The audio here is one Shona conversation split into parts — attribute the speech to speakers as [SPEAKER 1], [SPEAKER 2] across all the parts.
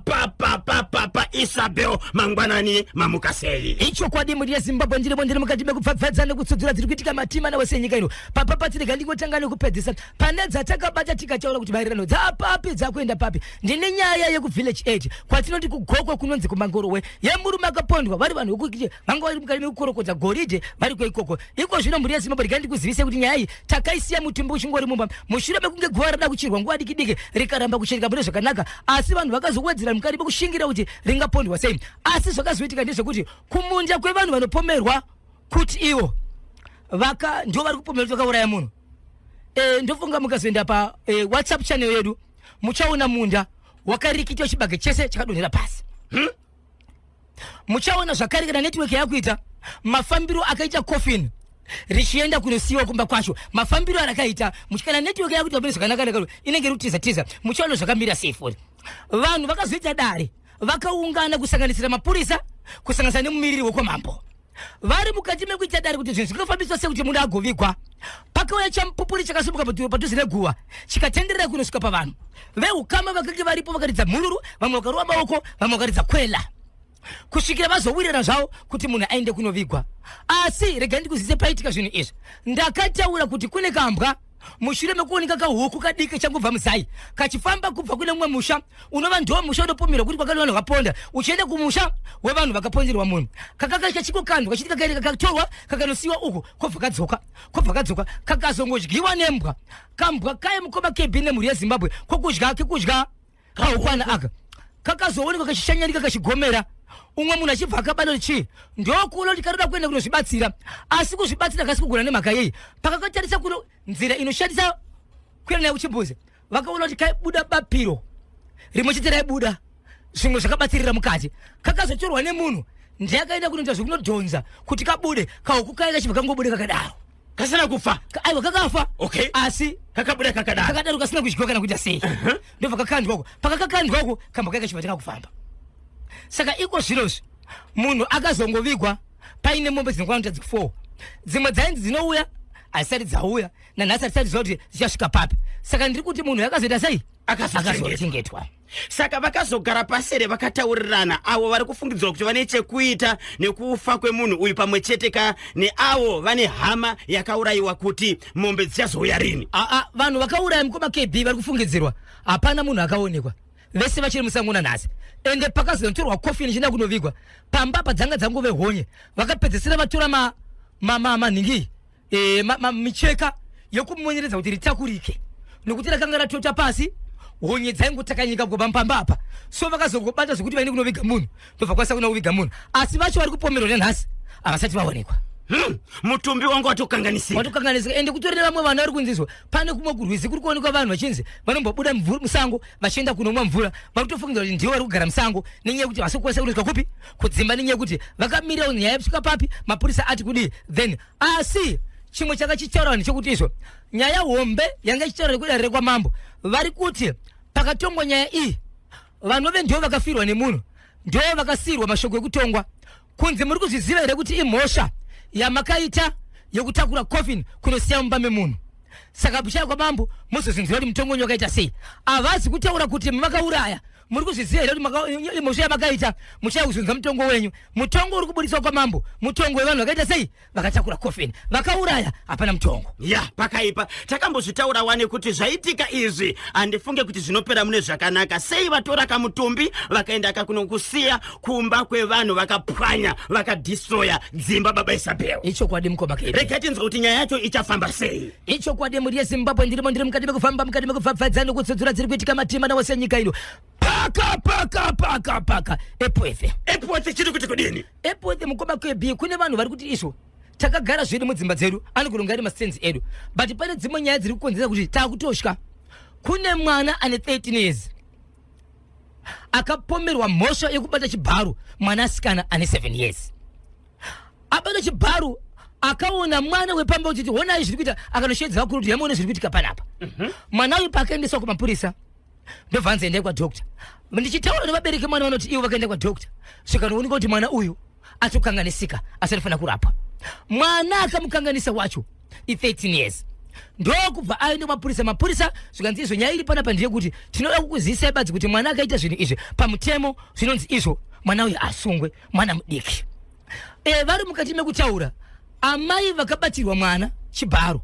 [SPEAKER 1] Pa Isabel, mangwanani, mamuka sei?
[SPEAKER 2] Ichokwadi, mhuri yeZimbabwe, ndiripo, ndiri mukati mekupfapfadza nekutsudzura dziri kuitika matima nawese nyika ino. Papa patirega ndingotanga nekupedzisa pane dzatakabata, tikataura kuti maererano dzapapi, dzakuenda papi. Ndine nyaya yekuvillage 8 kwatinoti kuGokwe, kunonzi kuMangorowe, yemurume akapondwa vari vanhu vekuti vanga vari mukati mekukorokodza goridhe vari kweikoko. Iko zvino, mhuri yeZimbabwe, regai ndikuzivise kuti nyaya iyi takaisiya mutumbi uchingori mumba mushure mekunge guva rada kuchirwa nguva diki diki, rikaramba kuchereka mune zvakanaka, asi vanhu vakazowedzera mukati mekushingira kuti ringapondwa sei. Asi zvakazoitika ndezvekuti kumunda kwevanhu vanopomerwa kuti ivo vaka ndo vari kupomerwa kuti vakauraya munhu, ndofunga mukazoenda pa WhatsApp channel yedu muchaona munda wakarikitwa, chibage chese chakadonhera pasi. Muchaona zvakare kana network yakuita mafambiro akaita coffin richienda kunosiyiwa kumba kwacho, mafambiro arakaita. Kana network yakuita mune zvakanaka naka, inenge iri kutiza tiza, muchaona zvakamira sei. Fori vanhu vakazoita dare, vakaungana, kusanganisira mapurisa, kusanganisira nemumiriri wekwamambo. Vari mukati mekuita dare kuti zvinhu zvikafambiswa sekuti munhu agovigwa, pakauya chamupupuri chakasimuka padhuze neguva, chikatenderera kunosvika pavanhu veukama vakange varipo. Vakaridza mhururu, vamwe vakarova maoko, vamwe vakaridza kwela, kusvikira vazowirirana zvavo kuti munhu aende kunovigwa. Asi regai ndikuzivise, paitika zvinhu izvi ndakataura kuti kune kambwa, mushure mekuoneka kahuku kadiki changobva muzai kachifamba kubva kune mumwe musha unova ndo musha unopomerwa kuti kwakane vanhu vakaponda, uchienda kumusha wevanhu vakaponderwa munhu. Kakakaita chikokandwa kachiti kakaenda, kakatorwa, kakanosiyiwa uku, kobva kadzoka, kobva kadzoka, kakazongodyiwa nembwa. Kambwa kaye, mukoma KB nemhuri yeZimbabwe, kokudya kekudya kahukwana aka, kakazoonekwa kachishanyarika, kachigomera umwe munhu achibva akabata chii. Ndokuona kuti karoda kuenda kunozvibatsira, asi kuzvibatsira kasi kugona. Nemhaka yei? Pakakatarisa kuno nzira inoshandisa kuenda nayo kuchimbuzi, vakaona kuti kaibuda bapiro rimwe chete, raibuda zvimwe zvakabatsirira mukati. Kakazotorwa nemunhu, ndiye akaenda kunoita zvekunodhonza kuti kabude. Kahuku kaya kachibva kangobude kakadaro.
[SPEAKER 1] Kasina kufa?
[SPEAKER 2] Aiwa, kakafa. Asi
[SPEAKER 1] kakabuda kakadaro.
[SPEAKER 2] Kakadaro, kasina kudyiwa kana kuita sei. Ndobva kakandwako. Pakakakandwako, kambwa kaya kachibva takakufamba. Saka iko zvinozvi munhu akazongovigwa paine mombe dzinokwana kuita dzi4. Dzimwe dzainzi dzinouya hazisati dzauya nanhasi, hatisati ziva kuti dzichasvika papi. Saka ndiri kuti munhu akazoita sei?
[SPEAKER 1] Akazochengetwa.
[SPEAKER 2] Akazochengetwa.
[SPEAKER 1] Saka vakazogara pasere, vakataurirana avo vari kufungidzirwa kuti vane chekuita nekufa kwemunhu uyu, pamwe chete ka neavo vane hama yakaurayiwa, kuti mombe dzichazouya rini?
[SPEAKER 2] Aa, vanhu vakauraya, mukoma KB, vari kufungidzirwa, hapana munhu akaonekwa. Vese vachiri musango nanhasi. Ende pakazonotorwa coffin ichienda kunovigwa pamba padzanga dzangove honye. Vakapedzisira vatora manhingi, micheka yekumonyeredza kuti ritakurike, nokuti rakanga ratota pasi, honye dzaingotakanyika kubva pamba apa. So vakazongobata zvekuti vaende kunoviga munhu, ndobva kwasa kuna kuviga munhu, asi vacho vari kupomerwa nanhasi havasati vaonekwa.
[SPEAKER 1] Mutumbi wanga watokanganisika.
[SPEAKER 2] Watokanganisika. Ende kutori nevamwe vanhu vari kunzizwa pane kumwe kurwizi kuri kuonekwa vanhu vachinzi vanombobuda musango vachienda kunomwa mvura. Vari kutofungidzira kuti ndivo vari kugara musango, nenyaya yekuti vasokwanisa kunosvika kupi kudzimba, nenyaya yekuti vakamirira kuti nyaya yasvika papi, mapurisa ati kudii then. Asi chimwe chakachichitaura vanhu chekuti izvo nyaya hombe yanga ichitaura nekudare rekwamambo, vari kuti pakatongwa nyaya iyi, vanove ndivo vakafirwa nemunhu, ndo vakasiyirwa mashoko ekutongwa kunzi, "Muri kuzviziva here kuti imhosva yamakaita yekutakura coffin kunosiya mumba memunhu? Saka buchaya kwamambo muzozinzira kuti mutongo wenyu wakaita sei." Havazi kutaura kuti makauraya. "Muri kuzviziva here kuti imhosva yamakaita? Muchaya kuzonzwa mutongo wenyu." Mutongo uri kubudiswa kwamambo mutongo wevanhu vakaita sei? Vakatakura coffin. Vakauraya hapana mutongo.
[SPEAKER 1] Ya, pakaipa. Takambozvitaura wane kuti zvaitika izvi handifunge kuti zvinopera mune zvakanaka. Sei vatora kamutumbi vakaenda kakunokusiya kumba kwevanhu vakapwanya, vakadhistroya dzimba, baba Isabel?
[SPEAKER 2] Ichokwadi, mukoma KB.
[SPEAKER 1] Rega tinzwa kuti nyaya yacho ichafamba sei.
[SPEAKER 2] Ichokwadi, mhuri yeZimbabwe, ndirimo, ndiri mukati mekufamba, mukati mekupfapfadza nekutsudzura dziri kuitika matima nawose nyika ino. Paka paka paka paka Epworth.
[SPEAKER 1] Epworth chiri kuti kudini?
[SPEAKER 2] Epworth, mukoma KB, kune vanhu vari kuti izvo takagara zvedu mudzimba dzedu, anogona ari masenzi edu, but pane dzimwe nyaya dziri kukonzera kuti taakutotya. Kune mwana ane 13 years akapomerwa mhosva yekubata chibharo mwanasikana ane 7 years. Abata chibharo, akaona mwana wepamba uchiti, "Honai zviri kuita." Akanoshedza vakuru kuti, "Yamuone zviri kuitika panapa." Mwana uyu paakaendeswa kumapurisa, ndobva anzi, "Endai kwadoctor." Ndichitaura nevabereki mwana, vanoti ivo vakaenda kwadoctor, zvikanooneka kuti mwana uyu atokanganisika, asi anofanira kurapwa. Mwana akamukanganisa wacho i13 years. Ndokubva aenda kumapurisa. Mapurisa zvikanzi izvo, nyaya iri panapa ndeyekuti tinoda kukuzivisai badzi kuti mwana akaita zvinhu izvi, pamutemo zvinonzi izvo mwana uyu asungwe, mwana mudiki. Vari mukati mekutaura, amai vakabatirwa mwana chibharo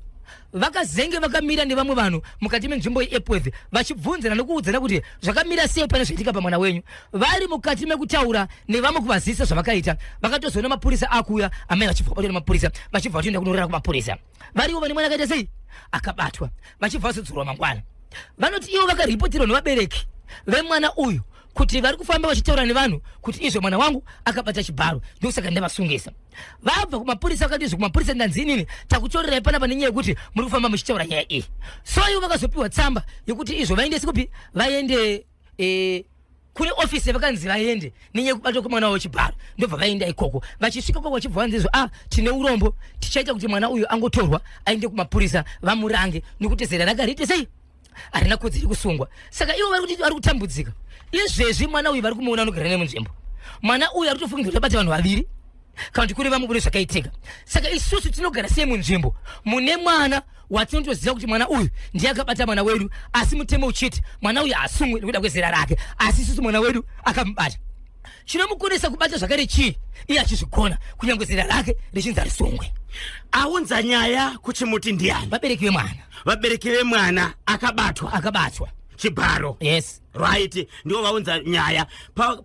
[SPEAKER 2] vakazenge vakamira nevamwe vanhu mukati menzvimbo yeEpworth, vachibvunzana nokuudzana kuti zvakamira sei pane zvaitika pamwana wenyu. Vari mukati mekutaura nevamwe kuvazivisa zvavakaita, vakatozoona mapurisa akuuya, amai vachibva kubatwa nemapurisa, vachibva vatoenda kunorara kumapurisa. Varivo vane mwana akaita sei, akabatwa, vachibva vazodzorwa mangwana. Vanoti ivo vakaripotirwa nevabereki vemwana uyu kuti vari kufamba vachitaura nevanhu kuti izvo mwana wangu akabata chibharo, ndokusaka ndavasungisa. Vabva kumapurisa vakati izvo kumapurisa ndanzi inini takutorerai panapa nenyaya yekuti muri kufamba muchitaura nyaya iyi. So ivo vakazopiwa tsamba yekuti izvo vaende sikupi, vaende kune ofisi yavakanzi vaende nenyaya yekubatwa kwemwana wavo chibharo. Ndobva vaenda ikoko. Vachisvika ikoko vachibva vanzi izvo, ah, tine urombo, tichaita kuti mwana uyu angotorwa aende kumapurisa vamurange, nekuti zera rake hariite sei, harina kodzero yekusungwa. Saka ivo vari kuti vari kutambudzika izvezvi. Mwana uyu vari kumuona anogara nemunzvimbo. Mwana uyu ari kutofungidzwa kuti abata vanhu vaviri kana kuti kune vamwe kune zvakaitika. Saka isusu tinogara sei munzvimbo mune mwana watinotoziva kuti mwana uyu ndiye akabata mwana wedu, asi mutemo uchiti mwana uyu haasungwi nekuda kwezera rake, asi isusu mwana wedu akamubata? Chinomukonesa kubata zvakare chii, iye achizvigona kunyange zera rake richinzi harisungwe?
[SPEAKER 1] Aunza nyaya kuchimuti ndiani?
[SPEAKER 2] Vabereki vemwana.
[SPEAKER 1] Vabereki vemwana akabatwa.
[SPEAKER 2] Akabatwa
[SPEAKER 1] chibharo.
[SPEAKER 2] Yes.
[SPEAKER 1] Right, ndivo vaunza nyaya.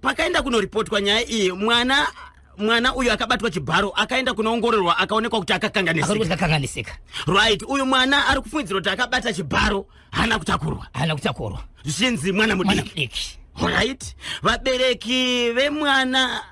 [SPEAKER 1] Pakaenda kunoripotwa nyaya iyi, mwana uyu akabatwa chibharo akaenda kunoongororwa, akaonekwa kuti akakanganisika.
[SPEAKER 2] Akakanganisika.
[SPEAKER 1] Right, uyu mwana ari kufungidzirwa kuti akabata chibharo haana kutakurwa.
[SPEAKER 2] Haana kutakurwa.
[SPEAKER 1] Zvichinzi mwana
[SPEAKER 2] mwana
[SPEAKER 1] mudiki.
[SPEAKER 2] Mudiki.
[SPEAKER 1] Right, vabereki vemwana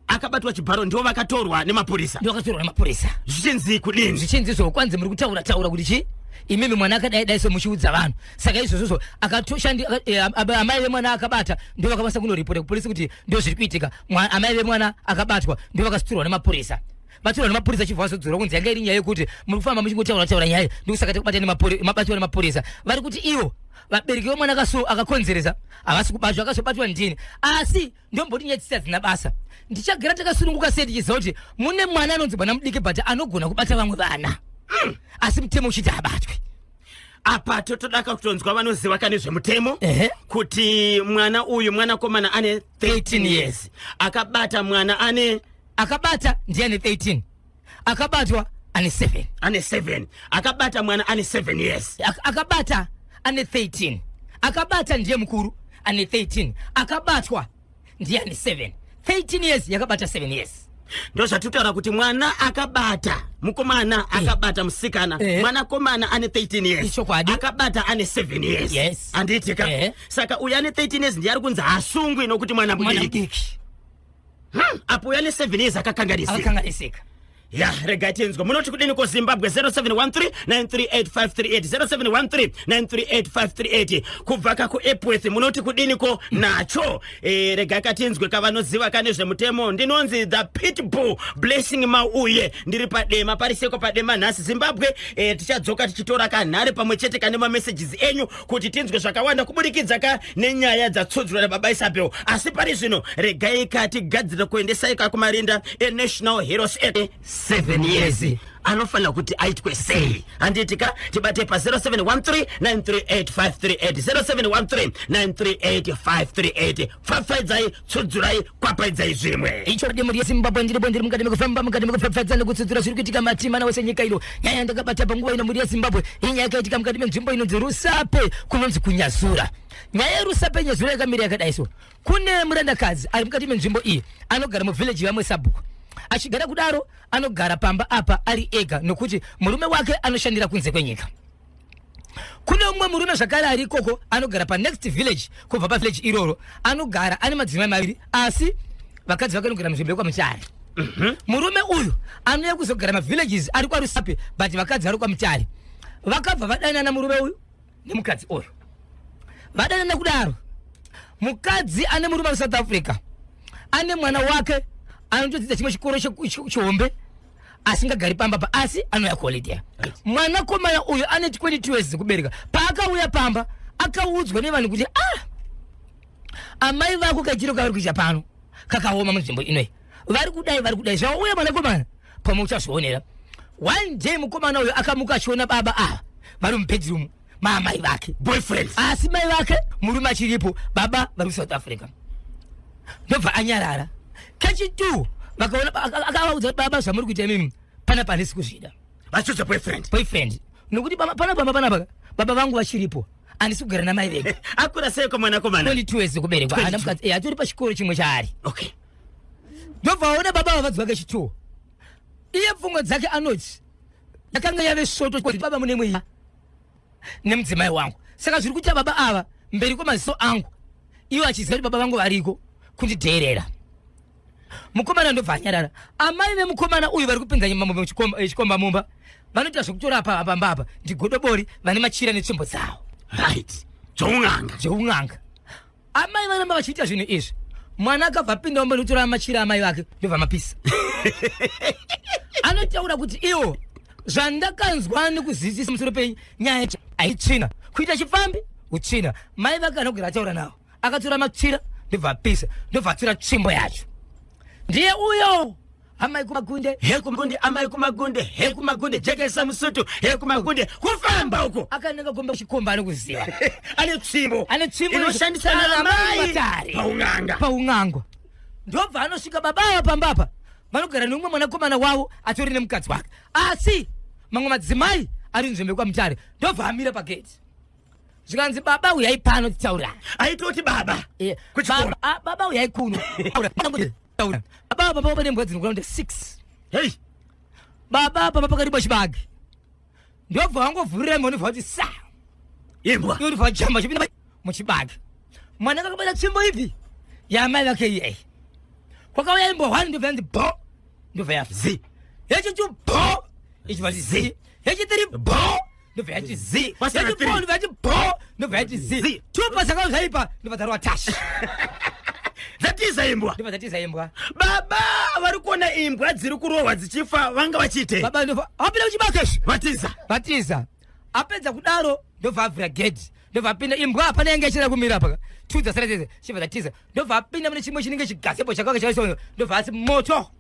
[SPEAKER 1] akabatwa chibharo ndivo vakatorwa nemapurisa.
[SPEAKER 2] Ndivo vakatorwa nemapurisa.
[SPEAKER 1] Zvichinzi kudini?
[SPEAKER 2] Zvichinzi izvo kwanzi muri kutaura taura kuti chi imimi mwana akadai dai so muchiudza vanhu. Saka izvozvozvo akatoshandi amai vemwana akabata ndo vakakwanisa kunoripota kupolisi kuti ndo zviri kuitika. Amai vemwana akabatwa ndo vakasiturwa nemapurisa. Vatorwa nemapurisa chibva vazodzorwa kunzi yanga iri nyaya yekuti muri kufamba muchingotaura taura nyaya, ndokusaka takubata mabatwa nemapurisa. Vari kuti ivo vabereki vemwana akakonzeresa havasi kubatwa, akazobatwa ndini. Asi ndomboti nyaya dzisi hadzina basa, ndichagara takasununguka sei tichiziva kuti mune mwana anonzi mwana mudiki but anogona kubata vamwe vana, asi mutemo uchiti abatwe?
[SPEAKER 1] Apa totodaka kutonzwa vanoziva kane zvemutemo kuti mwana uyu, mwanakomana ane 13 years, akabata mwana ane
[SPEAKER 2] Akabata ndiye ane 13, akabatwa ane 7.
[SPEAKER 1] Ane 7, akabata mwana ane 7 years.
[SPEAKER 2] Akabata ane 13, akabata ndiye mukuru ane 13, akabatwa ndiye ane 7. 13 years yakabata 7 years.
[SPEAKER 1] Ndo zvatitaura kuti mwana akabata mukomana, akabata musikana, mwanakomana ane 13 years.
[SPEAKER 2] Ichokwadi.
[SPEAKER 1] Akabata ane 7 years.
[SPEAKER 2] Yes.
[SPEAKER 1] Handiitika? Saka uyu ane 13 years ndiye ari kunzi hasungwi nokuti mwana
[SPEAKER 2] mwana
[SPEAKER 1] mudiki.
[SPEAKER 2] Mudiki.
[SPEAKER 1] Apo uyu ane 7 years akakanganisika.
[SPEAKER 2] Akakanganisika.
[SPEAKER 1] Ya, regai tinzwa munoti kudini ko Zimbabwe. 0713 938538, 0713 938538. Kubva kakuEpworth munoti kudini ko nacho? Regai katinzwe kavanoziva kane zvemutemo. Ndinonzi The Pitbull Blessing Mauye, ndiri paDema pariseko paDema nhasi, Zimbabwe. Tichadzoka tichitora kanhare pamwe chete kane mamessages enyu kuti tinzwe zvakawanda kuburikidza ka nenyaya dzatsudzurwa nababa Isabel. Asi pari zvino regai katigadzire kuendesai kakumarinda eNational Heroes Act. 7 years anofanira kuti aitwe sei? Handiti ka tibate pa 0713 938538, 0713 938538. Pfapfaidzai, tsudzurai, kwapaidzai zvimwe.
[SPEAKER 2] Icho demo yeZimbabwe, ndiripo, ndiri mukati mekufamba, mukati mekupfapfadza nekutsudzura zviri kuitika matima wese nyika ino. Nyaya yandakabata panguva ino mhuri yeZimbabwe, inyaya yakaitika mukati menzvimbo inonzi Rusape, kunonzi kuNyazura. Nyaya yeRusape Nyazura yakamira yakadai so: kune murandakadzi ari mukati menzvimbo iyi, anogara muvhileji vamwe sabhuku. Achigara kudaro, anogara pamba apa ari ega nokuti murume wake anoshandira kunze kwenyika. Kune umwe murume zvakare ari ikoko, anogara panext village kubva pavillage iroro. Anogara ane madzimai maviri, asi vakadzi vake anogara munzvimbo yekwaMutare. Murume uyu anouya kuzogara mavillages ari kwaRusape, but vakadzi vari kwaMutare. Vakabva vadanana murume uyu nemukadzi uyu. Vadanana kudaro, mukadzi ane murume ari South Africa, ane mwana wake anotodzidza chimwe chikoro chihombe, asingagari pamba pa, asi anouya kuholiday. Mwanakomana uyu ane 22 years dzekubereka. Paakauya pamba, akaudzwa nevanhu kuti, ah, amai vako kaitiro kavari kuita pano kakaoma munzvimbo inoi, vari kudai, vari kudai. Zvauya mwanakomana, pamwe uchazvionera. One day mukomana uyu akamuka achiona baba ava vari mubedroom maamai vake.
[SPEAKER 1] Boyfriend.
[SPEAKER 2] Asi mai vake murume achiripo, baba vari kuSouth Africa. Ndobva anyarara. Kechi2 vakaona akavaudza kuti baba, zvamuri kuita imimi panapa handisi kuzvida.
[SPEAKER 1] Vachiudza boyfriend.
[SPEAKER 2] Boyfriend. Nokuti panapa panapa baba vangu vachiripo, handisi kugara namai vega.
[SPEAKER 1] Akura seiko mwanakomana?
[SPEAKER 2] 22 years kuberekwa.
[SPEAKER 1] 22.
[SPEAKER 2] Haana mukadzi, atori pachikoro chimwe chaari. Ndobva aona baba vavadzi vake chituwo. Iye pfungwa dzake anoti yakanga yave svoto kuti baba mune mweya nemudzimai wangu, saka zviri kuita baba ava mberi kwemaziso angu, ivo achiziva kuti baba vangu variko, kundidheerera. Mukomana ndobva anyarara. Amai vemukomana uyu vari kupinza mambo chikomba mumba, vanoita zvekutora apa pamba apa ndigodobori vane machira netsvimbo dzavo.
[SPEAKER 1] Right, dzoun'anga.
[SPEAKER 2] Dzeun'anga. Amai varamba vachiita zvinhu izvi. Mwana akabva apinda mumba nekutora machira amai vake, ndobva mapisa. Anotaura kuti iwo zvandakanzwa nekuzwisisa musoro penyaya aitsvina kuita chipfambi utsvina. Mai vake anogara ataura navo, akatora machira ndobva apisa, ndobva atora tsvimbo yacho. Ndiye uyo amai kumagunde.
[SPEAKER 1] He kumagunde, amai kumagunde, he kumagunde, jekesa musutu, he kumagunde, kufamba uko.
[SPEAKER 2] Akananga gomba chikomba anokuziva.
[SPEAKER 1] Ane tsvimbo.
[SPEAKER 2] Ane tsvimbo.
[SPEAKER 1] Inoshandiswa naamai
[SPEAKER 2] Matare.
[SPEAKER 1] paun'anga.
[SPEAKER 2] Paun'angwa. Ndobva anosvika baba ava pamba apa vanogara neumwe mwanakomana wavo atori nemukadzi wake, asi mamwe madzimai ari nzvimbo yekwaMutare. Ndobva amira pageti, zvikanzi, "Baba, uyai pano titaurana."
[SPEAKER 1] Aitoti baba kuchikoro.
[SPEAKER 2] Baba, baba, uyai kuno. Taura. Baba, baba vane mbwa dzinokura kuita 6.
[SPEAKER 1] Hei.
[SPEAKER 2] Baba pamba pakaribwa chibage, ndobva vangovhurira imbwa, ndobva vati sa.
[SPEAKER 1] Imbwa.
[SPEAKER 2] Iwo ndobva jamba chipinda muchibage. Mwana akabata tsvimbo ipi yamai vake iyei. Kwakauya imbwa 1, ndobva yanzi bo, ndobva yafa.
[SPEAKER 1] Zi.
[SPEAKER 2] Yechitu bo, ichibva ti zi. Yechitiri bo, ndobva yati zi.
[SPEAKER 1] Kwasara
[SPEAKER 2] Yechifour,
[SPEAKER 1] three.
[SPEAKER 2] ndobva yati bo, ndobva yati zi.
[SPEAKER 1] Zi.
[SPEAKER 2] Two pasakanga zvaipa, ndobva dzarova tashi.
[SPEAKER 1] Dzatiza imbwa.
[SPEAKER 2] Ndobva dzatiza imbwa.
[SPEAKER 1] Baba vari kuona imbwa dziri kurohwa dzichifa, vanga vachiitei?
[SPEAKER 2] Baba ndobva apinda muchibage.
[SPEAKER 1] Vatiza.
[SPEAKER 2] Vatiza. Apedza kudaro ndobva avhura gedhi, ndobva apinda. Imbwa hapana yange ichida kumira paka two dzasara dzese, chibva dzatiza. Ndobva apinda mune chimwe chinenge chigazebo chakanga chakaiswa, ndobva asi moto.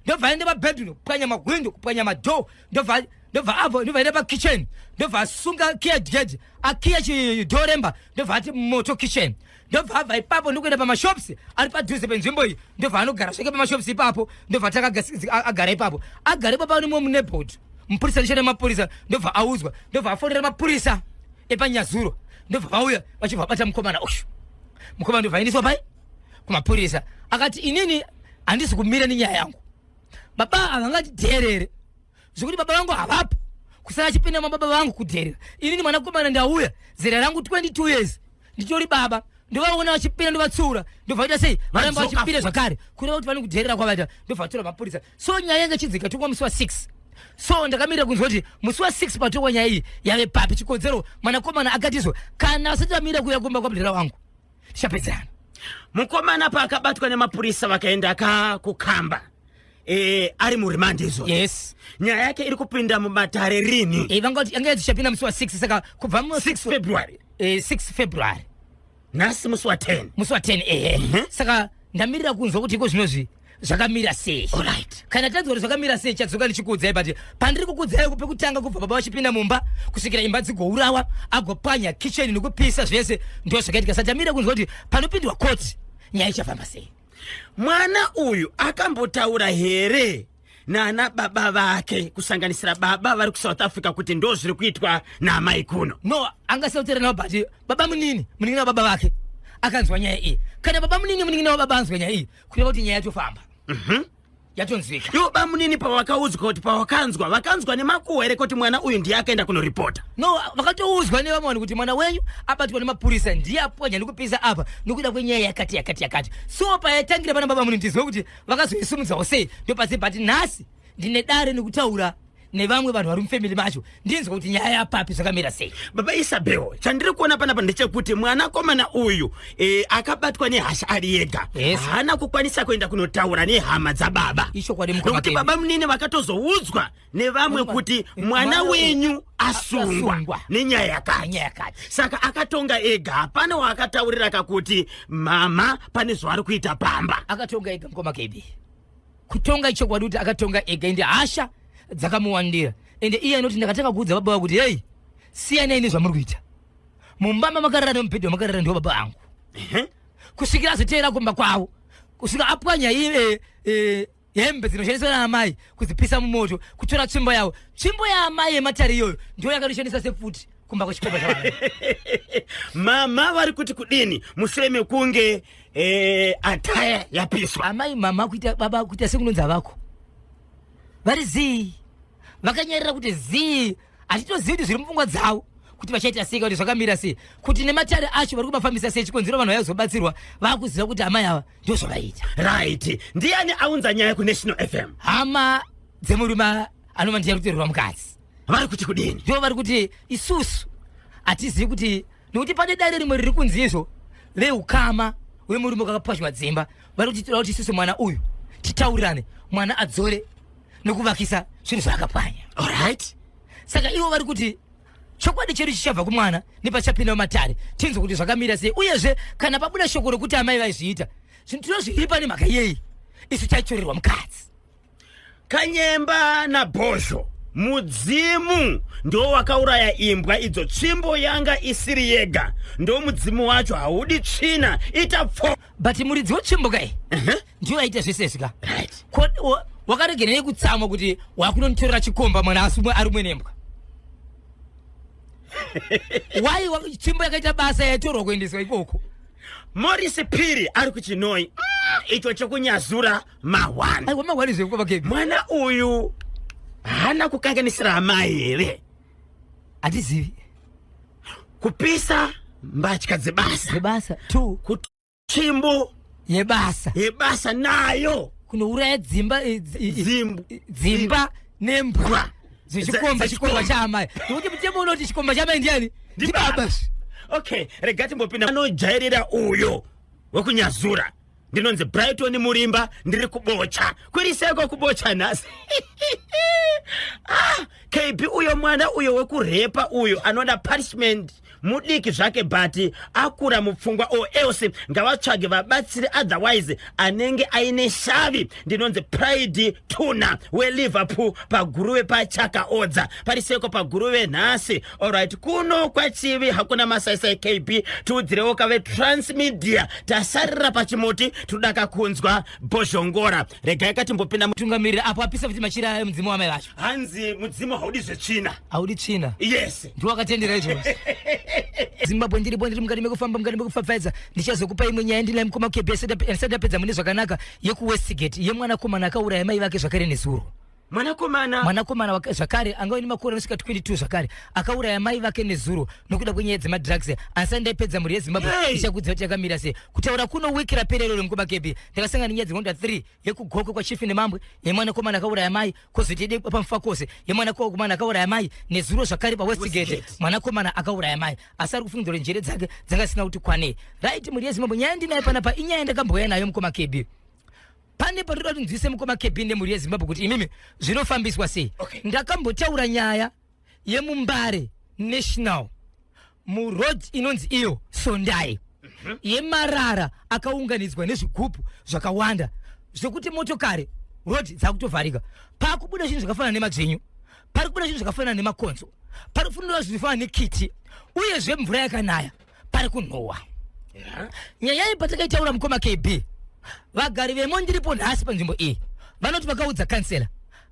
[SPEAKER 2] Ndobva aenda pabedroom, kupwanya mahwindo, kupwanya madoor. Ndobva abva, ndobva aenda pakitchen, ndobva asunga kiya gedhi, akiya chidoor remba, ndobva ati moto kitchen. Ndobva abva ipapo ndokuenda pamashops ari padhuze penzvimbo iyi, ndobva anogara sveke pamashops ipapo. Ndobva tanga agara ipapo, agara ipapo ane mumwe muneighborhood mupurisa ndishanda mapurisa. Ndobva audzwa, ndobva afonera mapurisa epanyazuro, ndobva vauya vachibva vabata mukomana uyu. Mukomana ndobva aendeswa pai kumapurisa. Akati, "Inini handisi kumira nenyaya yangu. Baba havangatidherere zvekuti baba vangu havapo, kusara achipinda mababa vangu kudherera. Inini mwanakomana ndauya, zera rangu 22 years, nditori baba, ndovaona vachipinda, ndovatsiura, ndobva sei varamba
[SPEAKER 1] Vadzoka
[SPEAKER 2] vachipinda
[SPEAKER 1] futi.
[SPEAKER 2] zvakare, kureva kuti vane kudherera kwavaita." Ndobva vatora mapurisa. So nyaya yanga ichidzika tongwa musi wa6. So ndakamirira kunzwa kuti musi wa6 patongwa nyaya iyi yave papi. Chikonzero, mwanakomana akatizwa kana vasati vamira kuuya kumba kwamudhara wangu, tichapedzana.
[SPEAKER 1] Mukomana paakabatwa nemapurisa, vakaenda ka kukamba, ari muremand izvo?
[SPEAKER 2] Yes.
[SPEAKER 1] Nyaya yake iri kupinda mumatare rini?
[SPEAKER 2] Vanga kuti yanga dzichapinda musi wa6, saka kubva mu
[SPEAKER 1] 6 February.
[SPEAKER 2] 6 February.
[SPEAKER 1] Nhasi musi wa10.
[SPEAKER 2] Musi wa10, ehe. Saka ndamirira kunzwa kuti iko zvinozvi zvakamira sei. Kana tanzwa kuti zvakamira sei, chadzoka ndichikuudzai. But pandiri kukuudzai pekutanga, kubva baba vachipinda mumba kusvikira imba dzigourawa, agopwanya kitchen nekupisa zvese, ndo zvakaitika. Saka tamirira kunzwa kuti panopindwa koti nyaya ichafamba sei.
[SPEAKER 1] Mwana uyu akambotaura here nana baba vake, kusanganisira baba vari kuSouth Africa, kuti ndo zviri kuitwa naamai kuno?
[SPEAKER 2] No, angasautera navo, but baba munini, munin'ina wababa vake akanzwa nyaya iyi. Kana baba munini, munin'ina wababa anzwa nyaya iyi, kureva kuti nyaya yatofamba, yatonzwika.
[SPEAKER 1] Ivo bamunini pavakaudzwa kuti pavakanzwa, vakanzwa nemakuhwa here kuti mwana uyu ndiye akaenda kunoripota?
[SPEAKER 2] No, vakatoudzwa nevamwe vanhu kuti mwana wenyu abatwa nemapurisa, ndiye apwanya nekupisa apa nokuda kwenyaya yakati yakati yakati. So payatangira pana baba munini, tizive kuti vakazoisumudzawo sei, ndopasi. But nhasi ndine dare nekutaura nevamwe vanhu vari mufamily macho, ndinzwa kuti nyaya yapapi, zvakamira sei.
[SPEAKER 1] Baba Isabel, chandiri kuona panapa ndechekuti mwanakomana uyu akabatwa nehasha ari ega. Haana kukwanisa kuenda kunotaura nehama dzababa.
[SPEAKER 2] Ichokwadi, mukoma
[SPEAKER 1] Nokuti
[SPEAKER 2] Kevin.
[SPEAKER 1] baba munini vakatozoudzwa nevamwe kuti mwana wenyu asungwa
[SPEAKER 2] asungwa.
[SPEAKER 1] nenyaya yakati.
[SPEAKER 2] Nenyaya yakati.
[SPEAKER 1] Saka akatonga ega, hapana waakataurira kakuti mama pane zvaari kuita pamba.
[SPEAKER 2] Akatonga ega, mukoma KB. Kutonga ichokwadi kuti akatonga ega, ende hasha. Dzakamuwandira, ende iye anoti, "Ndakatanga kuudza baba kuti, hei, siyanai nezvamuri kuita mumba mamakarara, nemubhedha wamakarara ndiwo baba vangu." Kusvikira azoteera kumba kwavo, kusvika apwanya hembe dzinoshandiswa naamai, kudzipisa mumoto, kutora tsvimbo yavo, tsvimbo yaamai yematare iyoyo ndiyo yakatoshandiswa sepfuti kumba kwechikomba chavana.
[SPEAKER 1] Mama vari kuti kudini mushure mekunge ataya yapiswa?
[SPEAKER 2] Amai, mama kuita, baba kuita sekunonzi havako, vari zii, vakanyarira kuti zii. Hatitozivi kuti zviri mupfungwa dzavo kuti vachaita sei, kuti zvakamira sei, kuti nematare acho vari kumafambisa sei. Chikonzero vanhu vaizobatsirwa vakuziva kuti amai ava ndo zvavaita.
[SPEAKER 1] Right, ndiani aunza nyaya kuNational FM?
[SPEAKER 2] Hama dzemurume anova ndiye rutorerwa mukadzi.
[SPEAKER 1] Vari kuti kudini?
[SPEAKER 2] Ndo vari kuti isusu hatizivi kuti, nekuti pane dare rimwe riri kunzi izvo veukama wemurume wakapwanywa dzimba vari kuti toda kuti isusu mwana uyu titaurirane, mwana adzore nekuvakisa zvinhu zvaakapwanya. Saka ivo vari kuti chokwadi chedu chichabva kumwana nepachapinda mumatare, tinzwe kuti zvakamira sei. Uyezve kana pabuda shoko rokuti amai vaizviita, zvinhu tinozviripa nemhaka yei isu taitorerwa mukadzi?
[SPEAKER 1] Kanyemba naBhozho, mudzimu ndo wakauraya imbwa idzo. Tsvimbo yanga isiri yega, ndo mudzimu wacho, haudi tsvina, ita pfo.
[SPEAKER 2] But muridzi wetsvimbo kai ndiyo aita zvese izvi ka. Wakaregerei kutsamwa kuti wakunonitorera chikomba, mwana asumwe arumwe nembwa? Wai tsvimbo yakaita basa, yaitorwa kuendeswa ikoko.
[SPEAKER 1] Morisi Piri ari kuchinoi. Icho chekunyazura mahwani.
[SPEAKER 2] Aiwa, mahwani zvekukova kebi.
[SPEAKER 1] Mwana uyu haana kukanganisira amai here?
[SPEAKER 2] Hatizivi.
[SPEAKER 1] Kupisa mbatya dzebasa.
[SPEAKER 2] Dzebasa two.
[SPEAKER 1] Tsvimbo
[SPEAKER 2] yebasa.
[SPEAKER 1] Yebasa nayo.
[SPEAKER 2] Kunouraya dzimba dzimba nembwa zvechikomba, chikomba chaamai, nekuti mutemo unoti chikomba chaamai ndiani? Ndibaba.
[SPEAKER 1] Okay, rega timbopinda anojairira uyo wekunyazura. Ndinonzi Brighton Murimba, ndiri kubocha. Kwiriseko kubocha nhasi. Ah, KB, uyo mwana uyo wekurepa uyo anoda punishment. Mudiki zvake but akura mupfungwa, or else ngavatsvage vabatsiri, otherwise anenge aine shavi. Ndinonzi Pride Tuna weLiverpool paGuruve pachakaodza. Pariseko paGuruve nhasi? Alright, kuno kwaChivi hakuna masaisai. KB, tiudzirewo kave Transmedia, tasarira pachimuti, toda kunzwa Bhozhongora. Regai katimbopinda.
[SPEAKER 2] Tungamirira apo apisa kuti machira emudzimu wamai vacho.
[SPEAKER 1] Hanzi mudzimu haudi zvetsvina.
[SPEAKER 2] Haudi tsvina.
[SPEAKER 1] Yes.
[SPEAKER 2] Ndiwo wakatendera izvozvo. Zimbabwe, ndiripo, ndiri mukati mekufamba, mukati mekupfapfaidza. Ndichazokupa imwe nyaya ndinaye mukoma KB ndisati ndapedza mune zvakanaka, yekuWestgate, yemwanakomana akauraya mai vake zvakare nezuro.
[SPEAKER 1] Mwanakomana?
[SPEAKER 2] Mwanakomana zvakare angave nemakore anosvika 22 zvakare akauraya mai vake nezuro nokuda kwenyaya dzemadrugs. Asi ndaipedza, mhuri yeZimbabwe, ndichakudza kuti yakamira sei. Kutaura kuno, wiki rapera iroro, mukoma KB, ndakasangana nenyaya dzinonda 3: yekuGokwe kwaChief Nemambwe yemwanakomana akauraya mai, kwozoita yedu paMufakose yemwanakomana akauraya mai, nezuro zvakare paWestgate.
[SPEAKER 1] Westgate.
[SPEAKER 2] Mwanakomana akauraya mai, asi ari kufungidzira kuti njere dzake dzanga dzisina kuti kwanei. Right, mhuri yeZimbabwe, nyaya ndinayo panapa inyaya yandakambouya nayo, mukoma KB. Pane patoda kuti nzwise, mukoma KB nemhuri yeZimbabwe, kuti imimi zvinofambiswa sei. Ndakambotaura nyaya yemuMbare National, muroad inonzi iyo Sondai, yemarara akaunganidzwa nezvigubhu zvakawanda zvekuti motokari, road dzakutovharika. Pakubuda zvinhu zvakafanana nemadzvinyu, pari kubuda zvinhu zvakafanana nemakonzo, pari kufunira zvinhu zvakafanana nekiti. Uyezve mvura yakanaya, pari kunhuhwa. Nyaya iyi patakaitaura, mukoma KB, vagari vemo, ndiripo nhasi panzvimbo iyi, vanoti vakaudza kansela.